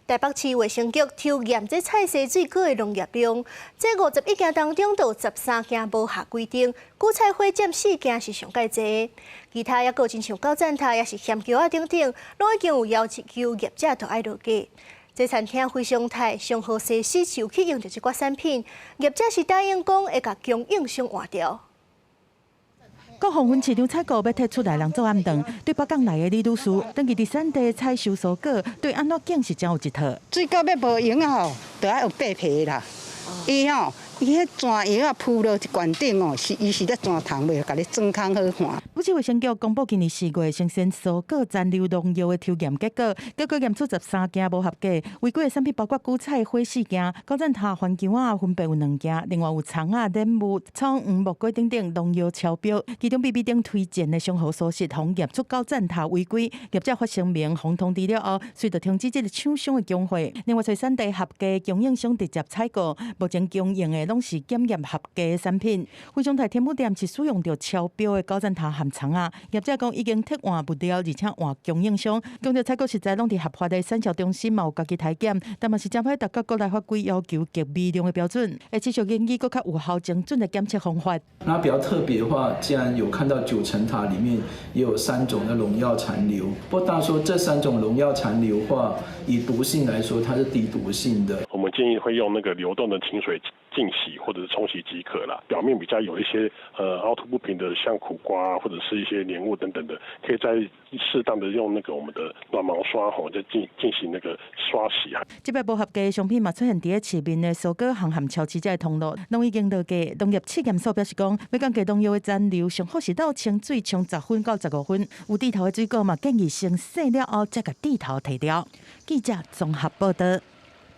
台北市衛生局抽驗這菜市水果的農藥量，這51件當中，就有13件無合規定，韭菜花佔四件是上蓋濟。其他抑閣親像九層塔，抑是鹹蕎仔等等，攏已經有要求業者都愛落架。這餐廳非常態上好設施就去用著這寡產品，業者是答應講會共供應商換掉。國防分市場採購欲撤出來人做暗頓，對北港來的李女士，長期佇產地採收蔬果，對按怎揀是真有一套。水果欲無溶仔吼，就愛有白皮啦。伊吼，伊彼磚藥仔鋪落一罐頂哦，是伊是咧磚蟲袂共你裝空好看。北市衛生局公布今年4月新鮮蔬果殘留農藥的抽驗結果，結果驗出13件無合格，違規的產品包括韭菜花四件，九層塔番薑仔分別有兩件，另外有蔥仔、蓮霧、蔥黃、木瓜等等農藥超標。其中 B B 頂推薦的上好蔬食，予驗出九層塔違規，業者發聲明，予通知了後，隨著停止這个廠商的供貨。另外，揣產地合格供應商直接採購，目前供應的攏是檢驗合格的產品。非常態天母店是使用著超標的九層塔和蔥仔，業者講已經撤換物料，而且換供應商，強調採購食材攏佇合法的產銷中心嘛有家己篩檢，但嘛是真歹達到國內法規要求極微量的標準，會持續研究閣較有效精準的檢測方法。那比較特別的話，既然有看到九層塔裡面也有三種的農藥殘留，不過當然說這三種農藥殘留話，以毒性來說，它是低毒性的。我們建議會用那個流動的清水淨洗或者是沖洗即可啦。表面比較有一些凹凸不平的，像苦瓜或者是一些黏物等等的，可以再適當的用那個我們的軟毛刷吼，就進行那個刷洗啊。這擺無合格的商品嘛出現佇咧市面的蔬果行和超市這个通路，攏已經落架。農業試驗所表示講，欲降低農藥的殘留，上好是鬥清水沖10分到15分。有蒂頭的水果嘛，建議先洗了後再共蒂頭提掉。記者綜合報道。